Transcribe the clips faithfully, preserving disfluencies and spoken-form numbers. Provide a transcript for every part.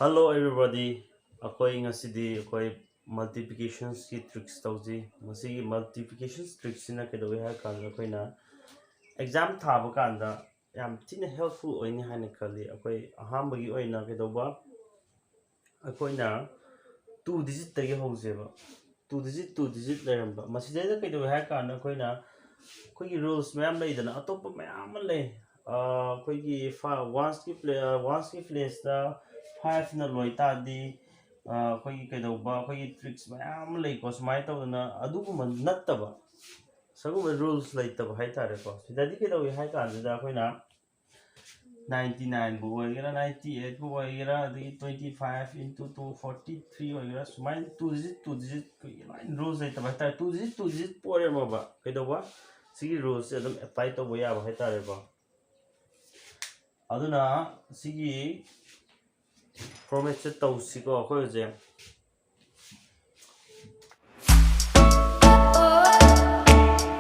Hello everybody, ꯑꯩꯈꯣꯏ ꯉꯁꯤꯗꯤ ꯑꯩꯈꯣꯏ multiplications ꯀꯤ tricks ꯇꯧꯁꯤ꯫ ꯃꯁꯤꯒꯤ multiplications trick ꯁꯤꯅ ꯀꯩꯗꯧꯏ ꯍꯥꯏ ꯀꯥꯟꯗ ꯑꯩꯈꯣꯏꯅ exam ꯊꯥꯕ ꯀꯥꯟꯗ ꯌꯥꯝ ꯊꯤꯅ helpful ꯑꯣꯏꯅꯤ ꯍꯥꯏꯅ ꯈꯜꯂꯤ꯫ ꯑꯩꯈꯣꯏ ꯑꯍꯥꯟꯕꯒꯤ ꯑꯣꯏꯅ ꯀꯩꯗꯧꯕ, ꯑꯩꯈꯣꯏꯅ two digit ꯇꯒꯤ ꯍꯧꯁꯦꯕ꯫ Two digit, two digit ꯂꯩꯔꯝꯕ꯫ ꯃꯁꯤꯗꯩꯗ ꯀꯩꯗꯧꯏ ꯍꯥꯏ ꯀꯥꯟꯗ ꯑꯩꯈꯣꯏꯅ, ꯑꯩꯈꯣꯏꯒꯤ rules ꯃꯌꯥꯝ ꯂꯩꯗꯅ, ꯑꯇꯣꯞꯄ ꯃꯌꯥꯝ ꯑꯃ ꯂꯩ꯫ ꯑ, ꯑꯩꯈꯣꯏꯒꯤ ꯐ-, ones ꯀꯤ ꯄ꯭ꯂꯦ-, ꯑ, ones ꯀꯤ place ꯇ five ꯅ ꯂꯣꯏ ꯇꯥꯔꯗꯤ, ꯑ, ꯑꯩꯈꯣꯏꯒꯤ ꯀꯩꯗꯧꯕ, ꯑꯩꯈꯣꯏꯒꯤ tricks ꯃꯌꯥꯝ ꯑꯃ ꯂꯩꯀꯣ꯫ ꯁꯨꯃꯥꯏꯅ ꯇꯧꯗꯅ ꯑꯗꯨꯒꯨꯝꯕ ꯅꯠꯇꯕ, ꯁꯤꯒꯨꯝꯕ rules ꯂꯩꯇꯕ ꯍꯥꯏꯇꯥꯔꯦꯀꯣ꯫ ꯁꯤꯗꯗꯤ ꯀꯩꯗꯧꯏ ꯍꯥꯏ ꯀꯥꯟꯁꯤꯗ ꯑꯩꯈꯣꯏꯅ ninety nine ꯕꯨ ꯑꯣꯏꯒꯦꯔꯥ, ninety eight ꯕꯨ ꯑꯣꯏꯒꯦꯔꯥ, ꯑꯗꯒꯤ twenty five into two, forty three ꯑꯣꯏꯒꯦꯔꯥ, ꯁꯨꯃꯥꯏꯅ two digit, two digit ꯑꯩꯈꯣꯏꯒꯤ ꯂꯣꯏ rules ꯂꯩꯇꯕ ꯍꯥꯏꯇꯥꯔꯦ꯫ Two digit, two digit ꯄꯣꯔꯦꯃꯕ ꯀꯩꯗꯧꯕ, ꯁꯤꯒꯤ rules ꯁꯦ ꯑꯗꯨꯝ apply ꯇꯧꯕ ꯌꯥꯕ ꯍꯥꯏꯇꯥꯔꯦꯀꯣ꯫ ꯑꯗꯨꯅ ꯁꯤꯒꯤ format ꯁꯦ ꯇꯧꯁꯤꯀꯣ ꯑꯩꯈꯣꯏ ꯍꯧꯖꯤꯛ꯫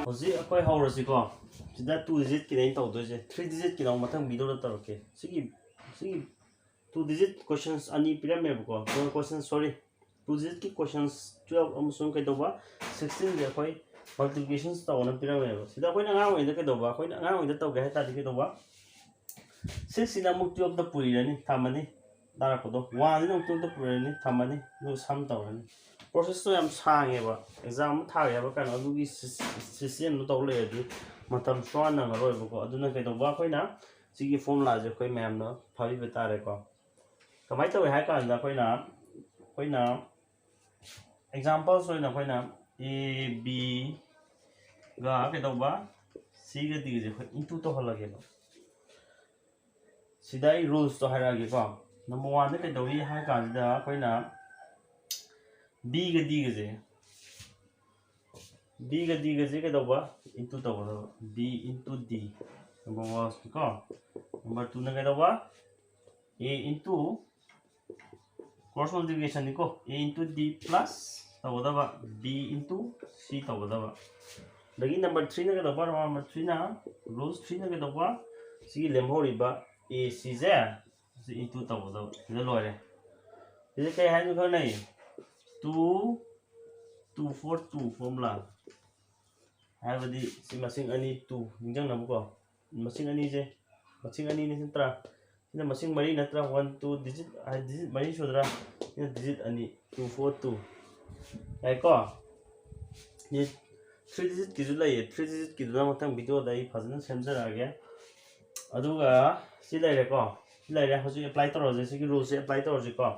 ꯍꯧꯖꯤꯛ ꯑꯩꯈꯣꯏ ꯍꯧꯔꯁꯤꯀꯣ꯫ ꯁꯤꯗ two digit ꯀꯤꯅꯦ ꯑꯩꯅ ꯇꯧꯗꯣꯏꯁꯦ꯫ Three digit ꯀꯤꯅ ꯑꯃꯨꯛ ꯃꯊꯪ video ꯗ ꯇꯧꯔꯛꯀꯦ꯫ ꯁꯤꯒꯤ, ꯁꯤꯒꯤ two digit questions ꯑꯅꯤ ꯄꯤꯔꯝꯃꯦꯕꯀꯣ꯫ Question, sorry, two digit ꯀꯤ questions twelve ꯑꯃꯁꯨꯡ ꯀꯩꯗꯧꯕ, sixteen ꯁꯦ ꯑꯩꯈꯣꯏ multiplications ꯇꯧꯑꯣꯅ ꯄꯤꯔꯝꯃꯦꯕ꯫ ꯁꯤꯗ ꯑꯩꯈꯣꯏꯅ ꯑꯉꯥꯡ ꯑꯣꯏꯔꯤꯉꯩꯗ ꯀꯩꯗꯧꯕ, ꯑꯩꯈꯣꯏꯅ ꯑꯉꯥꯡ ꯑꯣꯏꯔꯤꯉꯩꯗ ꯇꯧꯒꯦ ꯍꯥꯏ ꯇꯥꯔꯗꯤ ꯀꯩꯗꯧꯕ, six ꯁꯤꯅ ꯑꯃꯨꯛ twelve ꯇ ꯄꯨꯔꯤꯔꯅꯤ, ꯊꯝꯃꯅꯤ꯫ ꯇꯥꯔꯛꯄꯗꯣ꯫ One ꯁꯤꯅ ꯑꯃꯨꯛ twelve ꯇ ꯄꯨꯔꯅꯤ, ꯊꯝꯃꯅꯤ, ꯑꯗꯨꯒ sum ꯇꯧꯔꯅꯤ꯫ Process ꯇꯣ ꯌꯥꯝ ꯁꯥꯡꯉꯦꯕ꯫ Exam ꯑꯃ ꯊꯥꯒꯦ ꯍꯥꯏꯕ ꯀꯥꯟꯗ ꯑꯗꯨꯒꯤ ꯁꯤ-, system ꯗꯣ ꯇꯧ ꯂꯩꯔꯗꯤ ꯃꯇꯝ ꯁꯨꯡꯅꯪ ꯅꯪꯉꯔꯣꯏꯕꯀꯣ꯫ ꯑꯗꯨꯅ ꯀꯩꯗꯧꯕ, ꯑꯩꯈꯣꯏꯅ ꯁꯤꯒꯤ formula ꯁꯦ ꯑꯩꯈꯣꯏ ꯃꯌꯥꯝꯅ ꯐꯥꯕꯤꯕ ꯇꯥꯔꯦꯀꯣ꯫ ꯀꯃꯥꯏꯅ ꯇꯧꯏ ꯍꯥꯏ ꯀꯥꯟꯗ ꯑꯩꯈꯣꯏꯅ, ꯑꯩꯈꯣꯏꯅ examples ꯑꯣꯏꯅ ꯑꯩꯈꯣꯏꯅ A, B ꯒ ꯀꯩꯗꯧꯕ, C ꯒ D ꯒꯁꯦ ꯑꯩꯈꯣꯏ into ꯇꯧꯍꯜꯂꯒꯦꯕ꯫ ꯁꯤꯗ ꯑꯩ rules ꯇꯣ ꯍꯥꯏꯔꯛꯑꯒꯦꯀꯣ꯫ Number one ꯗ ꯀꯩꯗꯧꯏ ꯍꯥꯏ ꯀꯥꯟꯁꯤꯗ ꯑꯩꯈꯣꯏꯅ B ꯒ D ꯒꯁꯦ, B ꯒ D ꯒꯁꯦ ꯀꯩꯗꯧꯕ, into ꯇꯧꯒꯗꯕ꯫ B into D, number one ꯀꯣ꯫ Number two ꯅ ꯀꯩꯗꯧꯕ, A into cross multiplication ꯅꯤꯀꯣ, A into D plus ꯇꯧꯒꯗꯕ, B into C ꯇꯧꯒꯗꯕ꯫ ꯑꯗꯒꯤ number three ꯅ ꯀꯩꯗꯧꯕ, number three ꯅ, rules three ꯅ ꯀꯩꯗꯧꯕ, ꯁꯤꯒꯤ ꯂꯦꯝꯍꯧꯔꯤꯕ A C ꯁꯦ ꯁꯤ into ꯇꯧꯒꯗꯕ꯫ ꯁꯤꯗ ꯂꯣꯏꯔꯦ꯫ ꯁꯤꯁꯦ ꯀꯩ ꯍꯥꯏꯅꯣ ꯈꯪꯅꯩ? Two two four two formula ꯍꯥꯏꯕꯗꯤ ꯁꯤ ꯃꯁꯤꯡ ꯑꯅꯤ two ꯅꯤꯡꯁꯤꯡꯅꯕꯀꯣ, ꯃꯁꯤꯡ ꯑꯅꯤꯁꯦ ꯃꯁꯤꯡ ꯑꯅꯤꯅꯤ ꯅꯠꯇ꯭ꯔꯥ? ꯁꯤꯅ ꯃꯁꯤꯡ ꯃꯔꯤ ꯅꯠꯇ꯭ꯔꯥ? One two digit ꯍꯥꯏ, digit ꯃꯔꯤ ꯁꯨꯗ꯭ꯔꯥ? ꯁꯤꯅ digit ꯑꯅꯤ, two four two꯫ ꯌꯥꯏꯀꯣ? ꯁꯤ three digitꯀꯤꯁꯨ ꯂꯩꯌꯦ, three digitꯀꯤꯗꯨꯅ ꯃꯊꯪ videoꯗ ꯑꯩ ꯐꯖꯅ ꯁꯦꯝꯖꯔꯛꯑꯒꯦ꯫ ꯑꯗꯨꯒ ꯁꯤ ꯂꯩꯔꯦꯀꯣ, ꯁꯤ ꯂꯩꯔꯦ꯫ ꯍꯧꯖꯤꯛ apply ꯇꯧꯔꯁꯦ, ꯁꯤꯒꯤ ruleꯁꯦ apply ꯇꯧꯔꯁꯤꯀꯣ꯫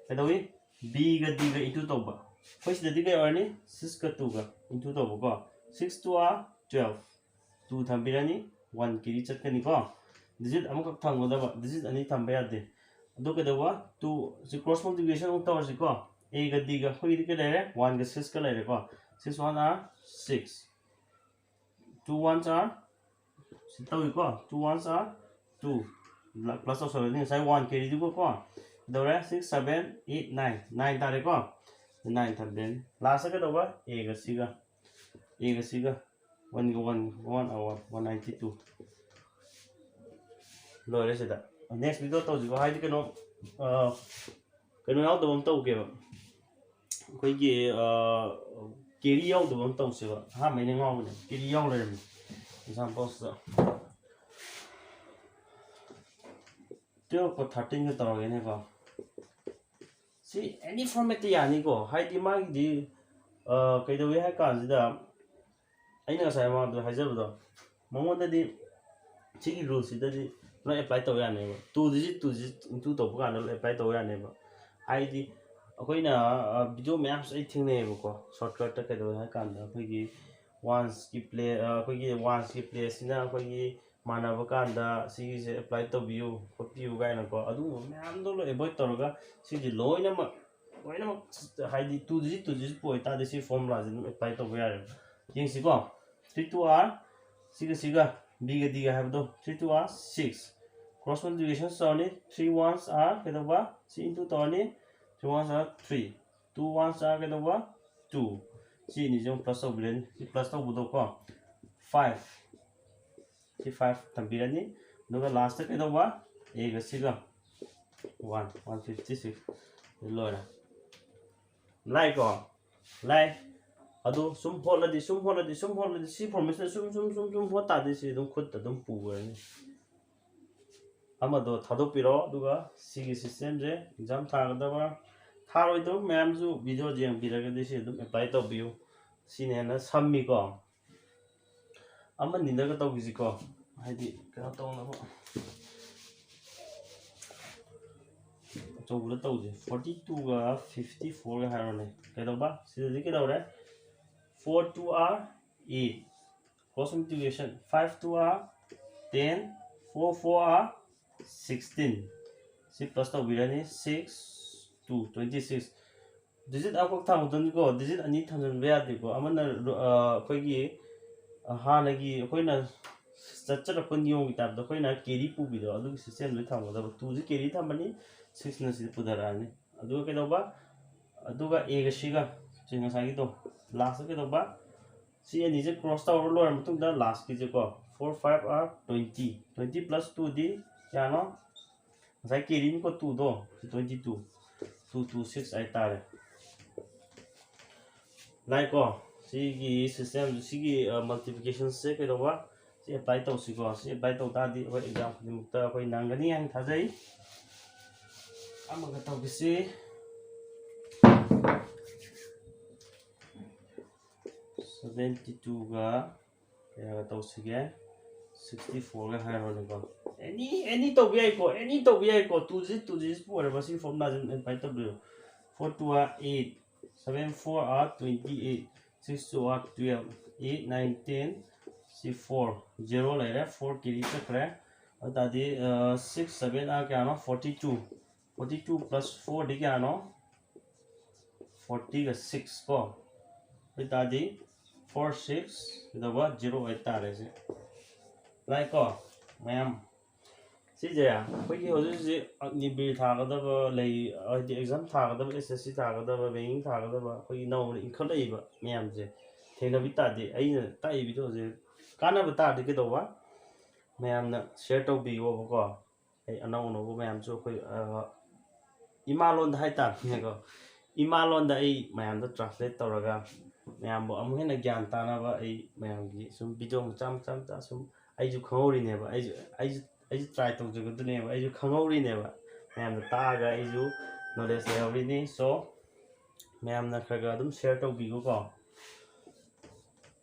ꯀꯩꯗꯧꯏ? Bꯒ Dꯒ into ꯇꯧꯕ꯫ ꯑꯩꯈꯣꯏ ꯁꯤꯗꯗꯤ ꯀꯩ ꯑꯣꯏꯔꯅꯤ? Sixꯀ twoꯒ into ꯇꯧꯕꯀꯣ꯫ Six two are twelve꯫ Two ꯊꯝꯕꯤꯔꯅꯤ, one carry ꯆꯠꯀꯅꯤꯀꯣ꯫ Digit ꯑꯃꯈꯛ ꯊꯝꯒꯗꯕ, digit ꯑꯅꯤ ꯊꯝꯕ ꯌꯥꯗꯦ꯫ ꯑꯗꯨ ꯀꯩꯗꯧꯕ? Two ꯁꯤ cross multiplication ꯑꯃꯨꯛ ꯇꯧꯔꯁꯤꯀꯣ꯫ Aꯒ Dꯒ ꯑꯩꯈꯣꯏꯒꯤꯗꯤ ꯀꯩ ꯂꯩꯔꯦ? Oneꯒ sixꯀ ꯂꯩꯔꯦꯀꯣ꯫ Six one are six꯫ Two ones are ꯁꯤ ꯇꯧꯏꯀꯣ, two ones are two꯫ Plus ꯇꯧꯁꯜꯂꯅꯤ ꯉꯁꯥꯏ one carryꯗꯨꯒꯀꯣ꯫ ꯀꯩꯗꯧꯔꯦ? Six seven eight nine, nine ꯇꯥꯔꯦꯀꯣ꯫ Nine ꯊꯝꯕꯤꯔꯅꯤ꯫ Lastꯇ ꯀꯩꯗꯧꯕ? Aꯒ Cꯒ, Aꯒ Cꯒ, oneꯒ one, one hour, one ninety two꯫ ꯂꯣꯏꯔꯦ ꯁꯤꯗ꯫ Next video ꯇꯧꯁꯤꯀꯣ, ꯍꯥꯏꯗꯤ ꯀꯩꯅꯣ, ꯑ, ꯀꯩꯅꯣ ꯌꯥꯎꯗꯕ ꯑꯃ ꯇꯧꯒꯦꯕ꯫ ꯑꯩꯈꯣꯏꯒꯤ, ꯑ, carry ꯌꯥꯎꯗꯕ ꯑꯃ ꯇꯧꯁꯦꯕ꯫ ꯑꯍꯥꯟꯕꯩꯅ ꯉꯥꯎꯕꯅꯦ, carry ꯌꯥꯎ ꯂꯩꯔꯝꯃꯦ꯫ Exampleꯁꯤꯗ twelveꯀ thirteenꯒ ꯇꯧꯔꯒꯦꯅꯦꯀꯣ꯫ ꯁꯤ any formatꯇ ꯌꯥꯅꯤꯀꯣ, ꯍꯥꯏꯗꯤ ꯃꯥꯒꯤꯗꯤ, ꯑ, ꯀꯩꯗꯧꯏ ꯍꯥꯏ ꯀꯥꯟꯁꯤꯗ, ꯑꯩꯅ ꯉꯁꯥꯏ ꯃꯃꯥꯡꯗ ꯍꯥꯏꯖꯕꯗꯣ, ꯃꯉꯣꯟꯗꯗꯤ ꯁꯤꯒꯤ ruleꯁꯤꯗꯗꯤ ꯂꯣꯏ apply ꯇꯧ ꯌꯥꯅꯦꯕ꯫ Two digit, two digit into ꯇꯧꯕ ꯀꯥꯟꯗ ꯂꯣꯏ apply ꯇꯧ ꯌꯥꯅꯦꯕ꯫ ꯍꯥꯏꯗꯤ ꯑꯩꯈꯣꯏꯅ, ꯑ, video ꯃꯌꯥꯝꯁꯨ ꯑꯩ ꯊꯦꯡꯅꯩꯌꯦꯕꯀꯣ, shortcutꯇ ꯀꯩꯗꯧꯏ ꯍꯥꯏ ꯀꯥꯟꯗ ꯑꯩꯈꯣꯏꯒꯤ onesꯀꯤ place, ꯑ, ꯑꯩꯈꯣꯏꯒꯤ onesꯀꯤ placeꯁꯤꯅ ꯑꯩꯈꯣꯏꯒꯤ ꯃꯥꯟꯅꯕ ꯀꯥꯟꯗ ꯁꯤꯒꯤꯁꯦ apply ꯇꯧꯕꯤꯌꯨ ꯈꯣꯠꯄꯤꯌꯨ ꯀꯥꯏꯅꯀꯣ, ꯑꯗꯨꯒꯨꯝꯕ ꯃꯌꯥꯝꯗꯣ ꯂꯣꯏ avoid ꯇꯧꯔꯒ ꯁꯤꯁꯦ ꯂꯣꯏꯅꯃꯛ, ꯂꯣꯏꯅꯃꯛ ꯍꯥꯏꯗꯤ two digit, two digitꯄꯨ ꯑꯣꯏꯇꯥꯔꯗꯤ ꯁꯤ formulaꯁꯦ ꯑꯗꯨꯝ apply ꯇꯧꯕ ꯌꯥꯔꯦꯕ꯫ ꯌꯦꯡꯁꯤꯀꯣ, three two are, ꯁꯤꯒ ꯁꯤꯒ, Bꯒ Dꯒ ꯍꯥꯏꯕꯗꯣ, three two are six꯫ Cross multiplication ꯇꯧꯔꯅꯤ, three ones are ꯀꯩꯗꯧꯕ? ꯁꯤ into ꯇꯧꯔꯅꯤ, three ones are three, two ones are ꯀꯩꯗꯧꯕ? Two꯫ ꯁꯤ ꯑꯅꯤꯁꯦ ꯑꯃꯨꯛ plus ꯇꯧꯕꯤꯔꯅꯤ, ꯁꯤ plus ꯇꯧꯕꯗꯣꯀꯣ, five꯫ ꯁꯤ five ꯊꯝꯕꯤꯔꯅꯤ꯫ ꯑꯗꯨꯒ lastꯇ ꯀꯩꯗꯧꯕ? Aꯒ Cꯒ one, one fifty six꯫ ꯂꯣꯏꯔꯦ꯫ ꯂꯥꯏꯀꯣ? ꯂꯥꯏ꯫ ꯑꯗꯨ ꯁꯨꯝ ꯍꯣꯠꯂꯗꯤ, ꯁꯨꯝ ꯍꯣꯠꯂꯗꯤ, ꯁꯨꯝ ꯍꯣꯠꯂꯗꯤ, ꯁꯤ ꯐꯣꯔꯃꯦꯁꯟ ꯁꯨꯝ, ꯁꯨꯝ, ꯁꯨꯝ, ꯁꯨꯝ ꯍꯣꯠ ꯇꯥꯔꯗꯤ ꯁꯤ ꯑꯗꯨꯝ ꯈꯨꯠꯇ ꯑꯗꯨꯝ ꯄꯨꯈ꯭ꯔꯅꯤ꯫ ꯑꯃꯗꯣ ꯊꯥꯗꯣꯛꯄꯤꯔꯣ, ꯑꯗꯨꯒ ꯁꯤꯒꯤ ꯁꯤꯁꯇꯦꯝꯁꯦ ꯑꯦꯛꯖꯥꯝ ꯊꯥꯒꯗꯕ, ꯊꯥꯔꯣꯏꯗꯕ ꯃꯌꯥꯝꯁꯨ ꯚꯤꯗꯤꯑꯣꯁꯦ ꯌꯦꯡꯕꯤꯔꯒꯗꯤ ꯁꯤ ꯑꯗꯨꯝ ꯑꯦꯄ꯭ꯂꯥꯏ ꯇꯧꯕꯤꯌꯨ꯫ ꯁꯤꯅ ꯍꯦꯟꯅ ꯁꯝꯃꯤꯀꯣ꯫ ꯑꯃꯅꯤꯗꯒ ꯇꯧꯈꯤꯁꯤꯀꯣ, ꯍꯥꯏꯗꯤ ꯀꯩꯅꯣ ꯇꯧꯅꯕ꯫ ꯑꯆꯧꯕꯗ ꯇꯧꯁꯦ꯫ ꯐꯣꯔꯇꯤ ꯇꯨꯒ ꯐꯤꯐꯇꯤ ꯐꯣꯔꯒ ꯍꯥꯏꯔꯣꯅꯦ꯫ ꯀꯩꯗꯧꯕ? ꯁꯤꯗꯗꯤ ꯀꯩꯗꯧꯔꯦ? Four two are eight. Cross multiplication. Five two are ten. Four four are sixteen. ꯁꯤ ꯄ꯭ꯂꯁ ꯇꯧꯕꯤꯔꯅꯤ꯫ Six two, twenty six. Digit ꯑꯃꯈꯛ ꯊꯝꯒꯗꯕꯅꯤꯀꯣ, ꯗꯤꯖꯤꯠ ꯑꯅꯤ ꯊꯝꯖꯤꯟꯕ ꯌꯥꯗꯦꯀꯣ꯫ ꯑꯃꯅ ꯔꯣ-, ꯑ, ꯑꯩꯈꯣꯏꯒꯤ, ꯑ, ꯍꯥꯟꯅꯒꯤ ꯑꯩꯈꯣꯏꯅ ꯆꯠꯆꯔꯛꯄ ꯅꯤꯌꯣꯝꯒꯤ ꯇꯥꯏꯞꯇ ꯑꯩꯈꯣꯏꯅ ꯀꯦꯔꯤ ꯄꯨꯕꯤꯗꯣ, ꯑꯗꯨꯒꯤ ꯁꯤꯁꯇꯦꯝꯗꯨ ꯊꯝꯒꯗꯕ꯫ ꯇꯨꯁꯤ ꯀꯦꯔꯤ ꯊꯝꯃꯅꯤ, ꯁꯤꯛꯁꯅ ꯁꯤꯗ ꯄꯨꯊꯔꯛꯑꯅꯤ꯫ ꯑꯗꯨꯒ ꯀꯩꯗꯧꯕ? ꯑꯗꯨꯒ ꯑꯦꯒ ꯁꯤꯒ, ꯁꯤ ꯉꯁꯥꯏꯒꯤꯗꯣ, ꯂꯥꯁꯇ ꯀꯩꯗꯧꯕ? ꯁꯤ ꯑꯅꯤꯁꯦ ꯀ꯭ꯔꯣꯁ ꯇꯧꯔ ꯂꯣꯏꯔ ꯃꯇꯨꯡꯗ ꯂꯥꯁꯀꯤꯁꯦꯀꯣ, four five are twenty, twenty plus twoꯗꯤ ꯀꯌꯥꯅꯣ? ꯉꯁꯥꯏ ꯀꯦꯔꯤꯅꯤꯀꯣ, ꯇꯨꯗꯣ, ꯁꯤ twenty two, two two six ꯍꯥꯏꯇꯥꯔꯦ꯫ ꯂꯥꯏꯀꯣ, ꯁꯤꯒꯤ ꯁꯤꯁꯇꯦꯝ, ꯁꯤꯒꯤ, ꯑ, ꯃꯜꯇꯤꯄ꯭ꯂꯤꯀꯦꯁꯟꯁꯦ ꯀꯩꯗꯧꯕ? ꯁꯤ ꯑꯦꯄ꯭ꯂꯥꯏ ꯇꯧꯁꯤꯀꯣ꯫ ꯁꯤ ꯑꯦꯄ꯭ꯂꯥꯏ ꯇꯧ ꯇꯥꯔꯗꯤ ꯑꯩꯈꯣꯏ ꯑꯦꯛꯖꯥꯝ ꯈꯨꯗꯤꯡꯃꯛꯇ ꯑꯩꯈꯣꯏ ꯅꯪꯒꯅꯤ ꯍꯥꯏꯅ ꯊꯥꯖꯩ꯫ ꯑꯃꯒ ꯇꯧꯈꯤꯁꯤ꯫ Seventy twoꯒ ꯀꯌꯥꯒ ꯇꯧꯁꯤꯒꯦ? Sixty fourꯒ ꯍꯥꯏꯔꯣꯅꯦꯀꯣ꯫ ꯑꯦꯅꯤ, ꯑꯦꯅꯤ ꯇꯧꯕ ꯌꯥꯏꯀꯣ, ꯑꯦꯅꯤ ꯇꯧꯕ ꯌꯥꯏꯀꯣ꯫ Two digit, two digit ꯄꯨ ꯑꯣꯏꯔꯕ ꯁꯤ ꯐꯣꯔꯃꯨꯂꯥꯁꯤ ꯑꯦꯄ꯭ꯂꯥꯏ ꯇꯧꯕꯤꯌꯨ꯫ Four two are eight, seven four are twenty eight, six two are twelve, eight nine ten, ꯁꯤ four, zero ꯂꯩꯔꯦ, four ꯀꯦꯔꯤ ꯆꯠꯈ꯭ꯔꯦ꯫ ꯑꯗꯨ ꯇꯥꯔꯗꯤ, ꯑ, six seven are ꯀꯌꯥꯅꯣ? Forty two꯫ Forty two plus fourꯗꯤ ꯀꯌꯥꯅꯣ? Fortyꯒ six ꯀꯣ꯫ ꯑꯗꯨ ꯇꯥꯔꯗꯤ four six ꯀꯩꯗꯧꯕ? Zero ꯑꯣꯏꯇꯥꯔꯦ ꯁꯤ꯫ ꯂꯥꯏꯀꯣ ꯃꯌꯥꯝ꯫ ꯁꯤꯁꯦ ꯑꯩꯈꯣꯏꯒꯤ ꯍꯧꯖꯤꯛ ꯍꯧꯖꯤꯛ ꯑꯒꯅꯤꯕꯤꯔ ꯊꯥꯒꯗꯕ ꯂꯩ, ꯍꯥꯏꯗꯤ ꯑꯦꯛꯖꯥꯝ ꯊꯥꯒꯗꯕ, ꯑꯦꯁ ꯑꯦꯁ ꯁꯤ ꯊꯥꯒꯗꯕ, ꯕꯦꯡꯀꯤꯡ ꯊꯥꯒꯗꯕ, ꯑꯩꯈꯣꯏꯒꯤ ꯅꯧꯅ ꯏꯟꯈꯠꯂꯛꯏꯕ ꯃꯌꯥꯝꯁꯦ ꯊꯦꯡꯅꯕꯤ ꯇꯥꯔꯗꯤ, ꯑꯩꯅ ꯇꯥꯛꯏ ꯚꯤꯗꯤꯑꯣꯁꯦ ꯀꯥꯟꯅꯕ ꯇꯥꯔꯗꯤ ꯀꯩꯗꯧꯕ? ꯃꯌꯥꯝꯅ ꯁꯤꯌꯔ ꯇꯧꯕꯤꯌꯣꯕꯀꯣ꯫ ꯑꯩ ꯑꯅꯧ ꯑꯅꯧꯕ ꯃꯌꯥꯝꯁꯨ ꯑꯩꯈꯣꯏ, ꯑ, ꯏꯃꯥ ꯂꯣꯟꯗ ꯍꯥꯏꯇꯥꯔꯦꯅꯦꯀꯣ, ꯏꯃꯥ ꯂꯣꯟꯗ ꯑꯩ ꯃꯌꯥꯝꯗ ꯇ꯭ꯔꯥꯟꯁꯂꯦꯠ ꯇꯧꯔꯒ ꯃꯌꯥꯝꯕꯨ ꯑꯃꯨꯛ ꯍꯦꯟꯅ ꯒ꯭ꯌꯥꯟ ꯇꯥꯅꯕ ꯑꯩ ꯃꯌꯥꯝꯒꯤ ꯁꯨꯝ ꯚꯤꯗꯤꯑꯣ ꯃꯆꯥ ꯃꯆꯥ ꯃꯆꯥ ꯁꯨꯝ ꯑꯩꯁꯨ ꯈꯪꯍꯧꯔꯤꯅꯦꯕ, ꯑꯩꯁꯨ ꯑꯩꯁꯨ ꯑꯩꯁꯨ ꯇ꯭ꯔꯥꯏ ꯇꯧꯖꯒꯗꯣꯏꯅꯦꯕ, ꯑꯩꯁꯨ ꯈꯪꯍꯧꯔꯤꯅꯦꯕ, ꯃꯌꯥꯝꯅ ꯇꯥꯛꯑꯒ ꯑꯩꯁꯨ ꯅꯣꯂꯦꯖ ꯂꯩꯍꯧꯔꯤꯅꯤ꯫ ꯁꯣ ꯃꯌꯥꯝꯅ ꯈꯔ ꯈꯔ ꯑꯗꯨꯝ ꯁꯤꯌꯔ ꯇꯧꯕꯤꯒꯣꯀꯣ꯫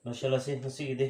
ꯂꯣꯏꯁꯤꯜꯂꯁꯤ ꯉꯁꯤꯒꯤꯗꯤ꯫